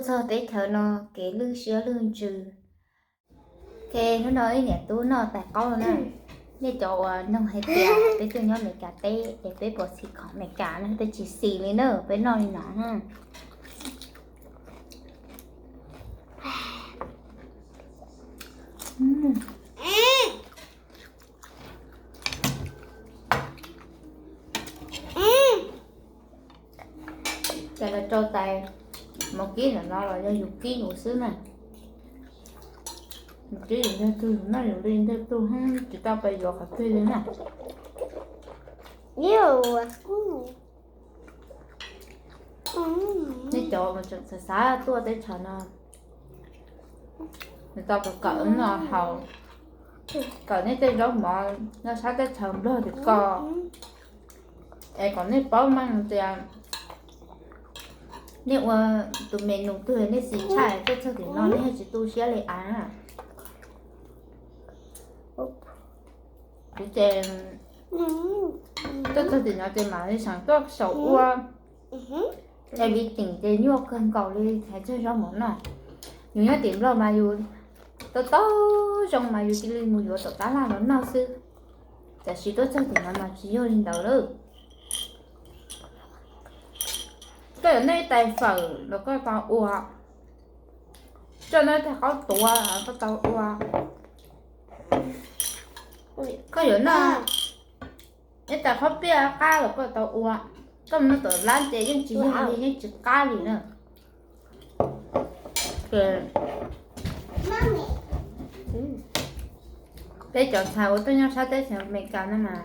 Txog teb chaws no kev lwj siab lwj ntsws. Ces hnub no ib niam tub noj tais qaub na. Nej cov uas nug hais tias peb tuaj nyob Amelikas teb es peb puas xis khoom Amelikas no, peb tsis xis li na, peb noj li no. Ces lawv rau tais mov kib ntawm no los yog yus kib yus xwb na. Yus kib yus ntag tug, yus noj yus li ntag tug, tsis tau pais yuav qhov twg li na. Nej cov uas tseem xav xav tuaj teb chaws no, nws tau kawm kawm noj haus, kawm nej tej zaub mov nyob sab teb chaws Nplog tim ko, es kom nej paub meej tias nej ua tus menu twg nej xis tshaj tuaj txog tim no nej yeej tsis tu siab li av. Kuv ces tuaj txog tim no ces mam li xav tuaj xaus ua, es vim tim ces nyuaj kawg nkaus li hais txog zaub mov noj. Yus nyob tim Nplog mas yus tau tau zoo mas yus cia li mus yuav tom tab laj los noj xwb. Tiam sis tuaj txog tim no mas tsis yog li ntawd lawm. Koj yuav noj tais fawm los koj tau ua, koj noj tais qaub tuav los koj tau ua, koj yuav noj ib tais qhob piaj qab los koj tau ua. Koj mus noj tom lab ces yeej tsis yog li, yeej tsis qab li na. Peb cov ntxhais uas tuaj nyob sab teb chaws Amelikas no mas,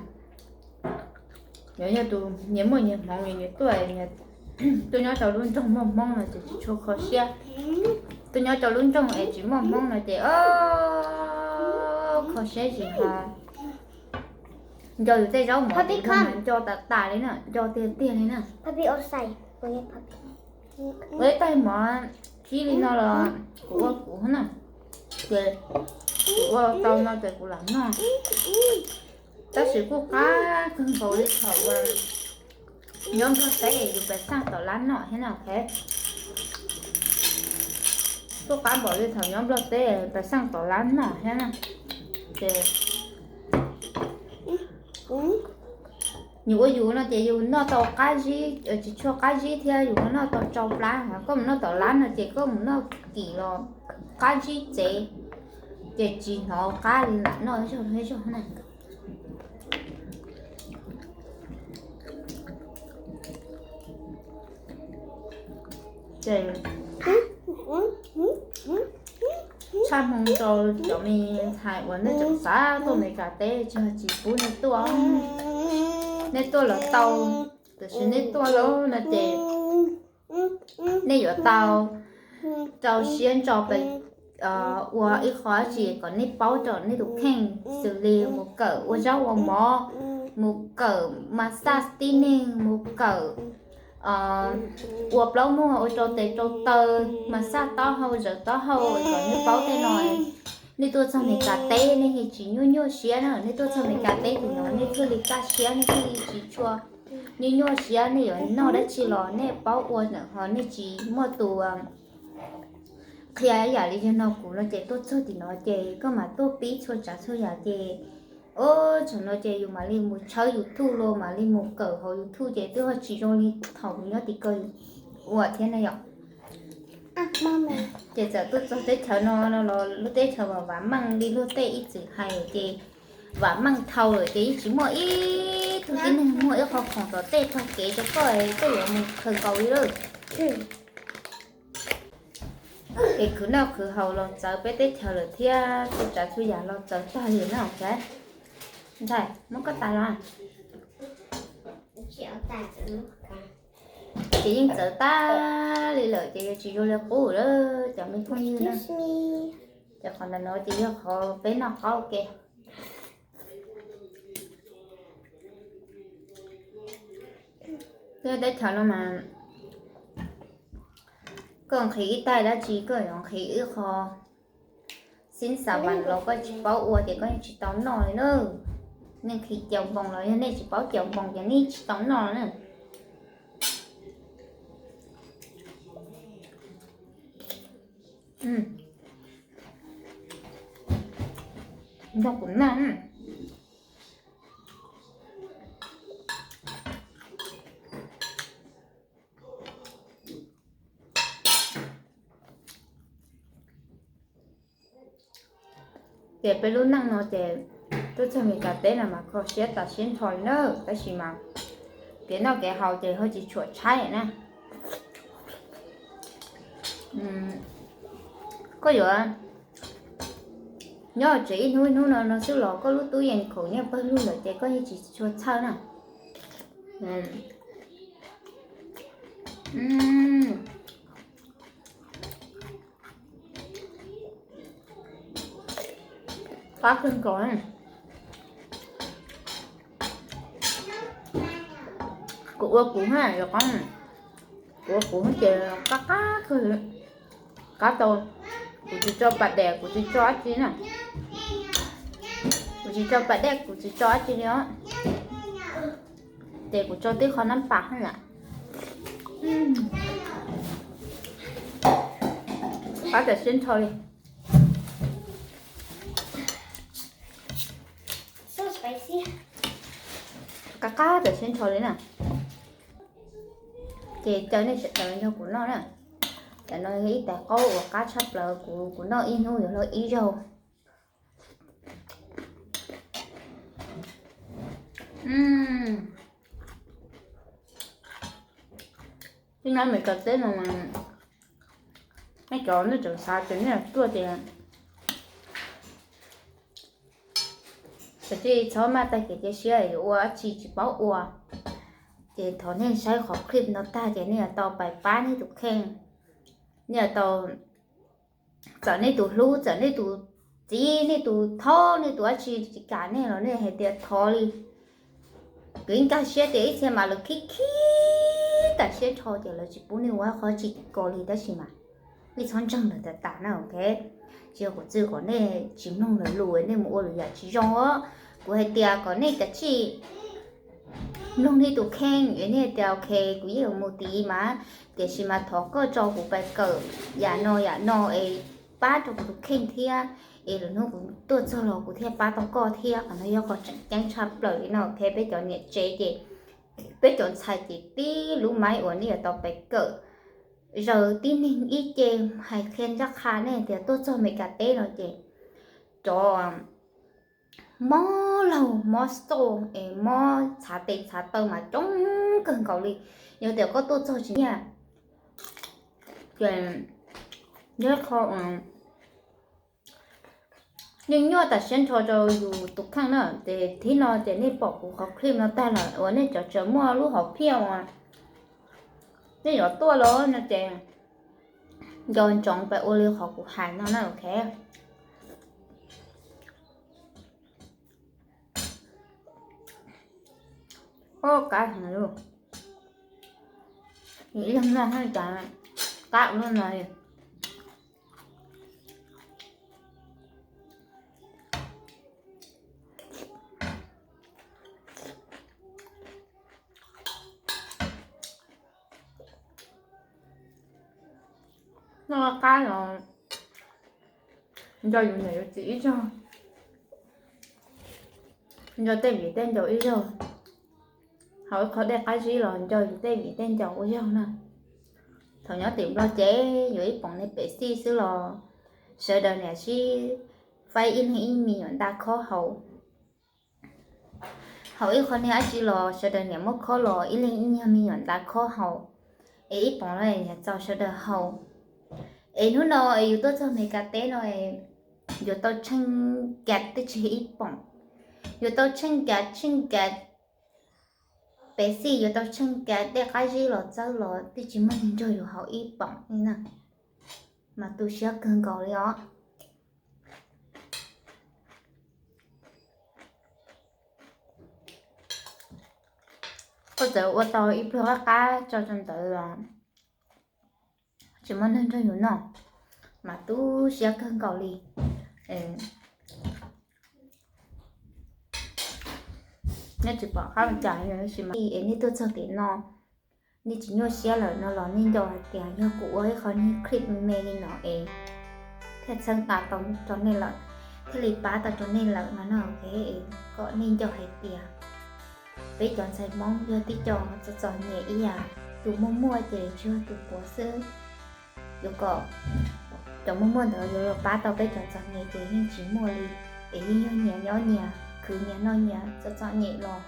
yuav yog tus nyias muaj nyias hmoov, nyias tuaj, tuaj nyob rau lub nroog muaj Hmoob no ces tsis tshua kho siab. Tuaj nyob rau lub nroog es tsis muaj Hmoob no ces kho siab zim hlo. Nco yus tej zaub mov nco tas tas li na, nco tiag tiag li na. Ua ib tais mov khib li no los kuv ua kuv na, ces kuv ua tau no ces kuv lam noj. Tab sis kuj qab kawg nkaus li thaum uas nyob Nplog teb yus pais xaj tom lab noj thiab na. Kuj qab npaum li thaum nyob Nplog teb pais xaj tom lab noj thiab na. Ces yus ua yus no ces yus noj tau qab zib, tsis tshua qab zib thiab, yus noj tau tsau plab. Koj mus noj tom lab no ces koj mus noj kim los qab zib tsev, ces tsis hnov qab li lam noj zog zog na. Ces tshaj hmoo rau cov me ntxhais uas nej tseem xav tuaj Amelikas teb, tsis pub nej tuaj. Nej tuaj los tau, tiam sis nej tuaj lawm no ces nej yuav tau rau siab ntso pes ua ib qho dab tsi kom nej paub rau nej tus kheej, xws li mus kawm ua zaub ua mov, mus kawm mas xaj tib neeg, mus kawm ua plaub muag ua rau tes rau taw, mas xaj taub hau zawv taub hau, kom nej paub tej no. Nej tuaj txog Amelikas teb nej thiaj tsis nyuaj nyuaj siab na, nej tuaj txog Amelikas teb tim no nej thiaj li kaj siab, nej thiaj li tsis tshua nyuaj nyuaj siab, nej yuav noj dab tsi los nej paub ua ntawm ho nej tsis muaj tus qhia yam li yog no kuv no ces tuaj txog tim no ces koj mam tuaj pib txhua tsav txhua yam ces, o, thaum no ces yus mam li mus tshawb YouTube los mam li mus kawm hauv YouTube ces twb ho tsis zoo li thaum yus nyob tim ko ua thiab na yom. Ces txawm tuaj txog teb chaws no no los lub teb chaws vam meej li luag tej ib txwm hais ces vam meej dhau lawm ces yeej tsis muaj ib tug tib neeg muaj ib qho khoom tom tej tog kev rau koj, koj yuav mus khaws nkaus li lawm. Es khwv noj khwv haus los txawv peb teb chaws lawm thiab, txhua tsav txhua yam los txawv tag li na. Ntxhais, muab koj tas los. Ces yeej txawv tag li lawm ces yog tsis zoo li qub lawm cov me phooj ywg na. Ces qhov ntawm no ces yog qhov peb noj qaub ke. Tej teb chaws no mas koj nqhis ib tais dab tsi koj yuav nqhis ib qho xib xas vas los koj tsis paub ua ces koj yeej tsis tau noj li na. Nej nqhis caum npoos los yog nej tsis paub caum npoos ces nej tsis tau noj na. Nrog kuv noj. Ces peb lub neej no ces tuaj txog Meskas teb no mas kho siab tas siab nrho li na, tab sis mas kev noj kev haus ces ho tsis tshua tshaib na. Koj yuav nyob tsev ib hnub ib hnub no no xwb los koj lub tub yees khoom nyiaj pawg lug lawm ces koj yeej tsis tshua txhawj na. Qab kawg nkaus. Kuv ua kuv na, kuv ua kuv ces qab qab kawg li. Qab tau, kuv tsis tso pas dej, kuv tsis tso dab tsi na. Kuv tsis tso pas dej, kuv tsis tso dab tsi li os. Ces kuv tso tib qho nab pas xwb na. Qab tam siab nrho li. Qab qab tam siab nrho li na. Ces caw nej sawv daws nrog kuv noj na. Cov no yog ib tais qaub uas qab tshaj plaws, kuv kuv noj ib hnub yuav luag ib zaug. Tib nyob Meskas teb no mas nej cov nej tseem xav tias nej tuaj ces kav tsij txhob maj tag kev cia siab yuav ua dab tsi tsis paub ua. Ces thaum nej saib qhov clip no tag ces nej yuav tau pais pab nej tus kheej, nej yuav tau txawm nej tus hlub, txawm nej tus txiv, nej tus thaub, nej tus dab tsi tsis kam nej los nej hais tias thov li. Kuv yeej nkag siab tias ib txhia mas lawv khib khib tas siab nrho ces lawv tsis pub nej ua qhov tsis ko li, tab sis mas nej txhob ntseeg lawv tas tas na, ok. Tsis yog kuv txwj kom nej tsis mloog lawv lus nej mus ua lwm yam tsis zoo os. Kuv hais tias kom nej kav tsij mloog nej tus kheej es nej tias ok, kuv yeej yuav mus tid mas, tiam sis mas thov koj tso kuv pais kawm yam no yam no es pab rau kuv tus kheej thiab, es lwm hnub kuv tuaj txog los kuv thiaj pab tau koj thiab. Qhov no yog qhov tseem ceeb tshaj plaws li no, ok. Peb cov niam tsev ces, peb cov ntxhais ces tib lub maib uas nej yuav tau pais kawm. Zaws tib neeg ib ce hais qhia ncaj qha nej tias tuaj txog Meskas teb no ces cov mob laug mob xauj es mob txhav tes txhav taw mas coob kawg nkaus li. Yog tias koj tuaj txog tsis nyiaj, ces yog qho yeej nyuaj tas siab nrho rau yus tus kheej na. Ces thib no ces nej pom kuv qhov clip no tag lawm uas nej cov tseem muaj lub hom phiaj uas nej yuav tuaj los no ces nco ntsoov pais ua li qhov kuv hais no na, ok. Qab heev li. Ib leeg noj haj cas qab ua luaj no li. Noj qab los nco yus niam yus txiv ib zaug, nco tej viv tej ncaus ib zaug. Haus ib qho dej qab zib los nco yus tej viv tej ncaus ua zaug na. Thaum nyob tim Nplog ces yuav ib poom nej pem xij xwb los sawv daws niam sib faib ib leeg ib me nyuam nta khob haus. Haus ib qho niag dab tsi los sawv daws niam muab khob los ib leeg ib nyuag me nyuam nta khob haus. Es ib poom los niam txaus sawv daws haus. Es hnub no es yus tuaj txog Meskas teb no es yuav tau tsheej kav teb tsis ib poom, yuav tau tsheej kav tsheej kav pem xij, yuav tau tsheej kav dej qab zib los txawb los twb tsis muaj neeg nrog yus haus ib poom li na. Mas tu siab kawg nkaus li os. Koj txawm ua tau ib pluag qab qab tso rau ntawd los tsis muaj neeg nrog yus noj, mas tu siab kawg nkaus li. Nej tsis pom qab cas, tab sis mas es nej tuaj txog tim no, nej tsis nyuaj siab lawm no los nej nco hais tias yog kuv ua ib qho niag clip me me li no es thiaj txhawb nqa tau rau nej lawm, thiaj li pab tau rau nej lawm no na. Kom nej nco hais tias peb cov ntxhais Hmoob yog tib co txom txom nyem ib yam tus muaj muaj ces tsuas yog tus puav xwb. Yuav kom cov muaj muaj ntawd yuav los pab tau peb cov txom nyem ces yeej tsis muaj li, es yeej yog nyias nyob nyias khwv nyias noj nyias txom txom nyem los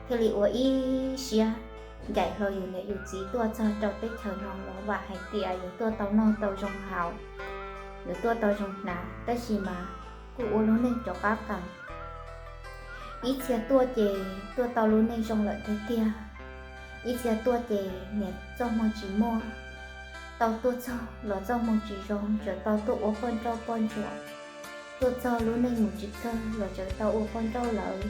thiaj li ua ib siab ncaim hlo yus niam yus txiv tuaj txog rau teb chaws no los vam hais tias yuav tuaj tau noj tau zoo haus, yuav tuaj tau zoo hnav, tab sis mas kuj ua lub neej rov qab qees. Ib txhia tuaj ces tuaj tau lub neej zoo lawm tiag tiag, ib txhia tuaj ces niam txoj hmoo tsis muaj, tau tuaj txog los txoj hmoo tsis zoo, tseem tau tuaj ua poj nrauj poj ntsuam, tuaj txog lub neej mus tsis kawg los tseem tau ua poj nrauj lawm,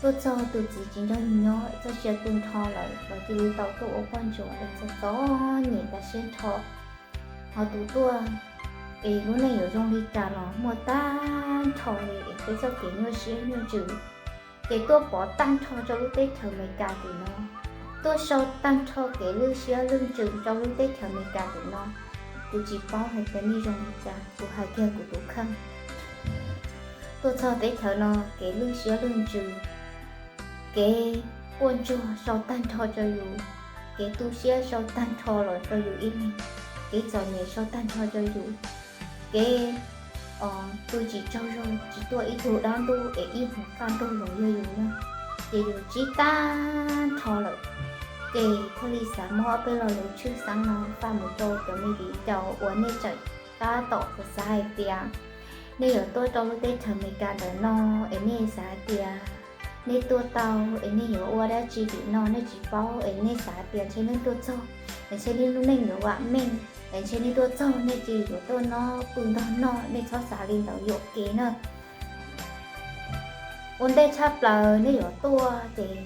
tuaj txog tus txiv tsis nrog nyob, txoj sia tu nrho lawm los cia li tau tuaj ua poj ntsuam es txom txom nyem tas siab nrho. Ho tus tuaj es lub neej yuav zoo li cas los muaj tag nrho li es peb txoj kev nyuaj siab nyuaj ntsws ces tuaj pov tag nrho rau lub teb chaws Amelikas tim no, tuaj sau tag nrho kev lwj siab lwj ntsws rau lub teb chaws Amelikas tim no. Kuv tsis paub hais tias nej zoo li cas, kuv hais kiag kuv tus kheej. Tuaj txog teb chaws no kev lwj siab lwj ntsws, kev quaj ntsuag sau tag nrho rau yus, kev tu siab sau tag nrho los rau yus ib leeg, kev txom nyem sau tag nrho rau yus, kev pw tsis tsaug zog tsis tuaj ib tug dab ntub es ib hmos kaj ntug los yog yus na, ces yus ntsib tag nrho lawm. Ces thiaj li xav muab ob peb lo lus tshwj xeeb no faj mus rau cov me viv ncaus uas nej tseem tab tom xav hais tias nej yuav tuaj rau lub teb chaws Amelikas ntawm no es nej xav hais tias nej tuaj tau es nej yuav ua dab tsi tim no nej tsis paub es nej xav hais tias ntshe nej tuaj txog es ntshe nej lub neej yuav vam meej es ntshe nej tuaj txog nej cia li yuav tuaj noj pw ntog noj, nej txhob xav li ntawd yuam kev na. Ua ntej tshaj plaws nej yuav tuaj ces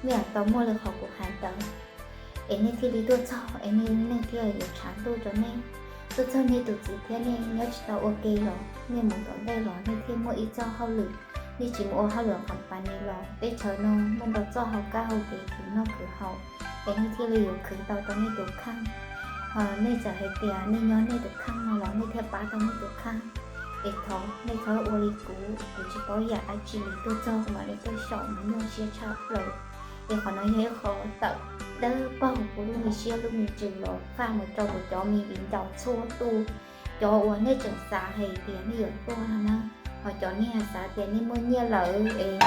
nej yuav tau muaj li qhov kuv hais ntawd, es nej thiaj li tuaj txog es nej lub neej thiaj yuav tshav ntuj rau nej. Tuaj txog nej tus txiv thiab nej nyob tsis tau ua ke los nej mus tom ntej los nej thiaj muaj ib txoj hauj lwm, nej tsis mus ua hauj lwm company los teb chaws no muaj ntau txoj hauv kab hauv kev khwv noj khwv haus, es nej thiaj li yuav khwv tau rau nej tus kheej. Ho nej txawm hais tias nej nyob nej tus kheej no los nej thiaj pab tau nej tus kheej. Es thov nej txhob ua li kuv, kuv tsis paub yam dab tsi li, tuaj txog kuv mam li tuaj xyaum mas nyuaj siab tshaj plaws. Es qhov no yog ib qho tawm dawb paug kuv lub me siab lub me ntsws los faj mus rau kuv cov me viv ncaus txhua tus, cov uas nej tseem xav hais tias nej yuav tuaj no na. Ho cov nej xav tias nej muaj nyiaj lawm es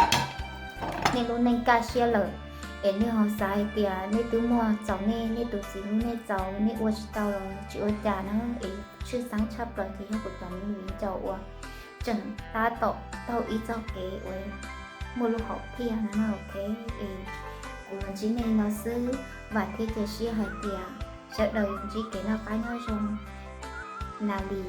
nej lub neej kaj siab lawm, es nej ho xav hais tias nej twb muaj txaus nej, nej tus txiv hlub nej txaus, nej ua tsis tau los tsis ua cas na. Es tshwj xeeb tshaj plaws ces yog kuv cov me viv ncaus uas tseem tab tom taug ib txoj kev uas muaj lub hom phiaj no na. Ok, es kuv los ntsib nej no xwb, vam thiab cia siab hais tias sawv daws yuav ntsib kev noj qab nyob zoo. Na li.